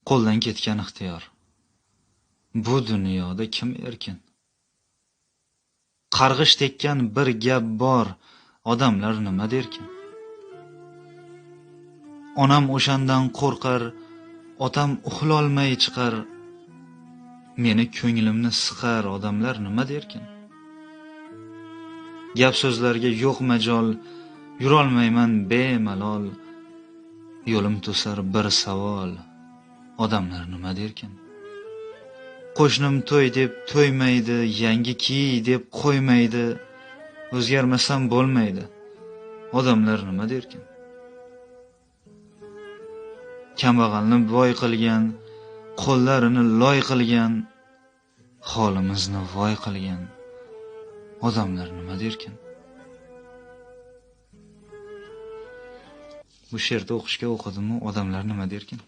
Qo'ldan ketgan ixtiyor. Bu dunyoda kim erkin? Qarg'ish tekkan bir gap bor, odamlar nima derkin? Onam o'shandan qo'rqar, otam uxlolmay chiqar, meni ko'nglimni siqar, odamlar nima derkin? Gap so'zlarga yo'q majol, yurolmayman bemalol, yo'lim to'sar bir savol, odamlar nima derkin? Qo'shnim to'y deb to'ymaydi, yangi kiy deb qo'ymaydi, o'zgarmasam bo'lmaydi, odamlar nima derkin? Kambag'alni boy qilgan, qo'llarini loy qilgan, holimizni voy qilgan, odamlar nima derkin? Bu she'rni o'qishga o'qidimmi, odamlar nima derkin?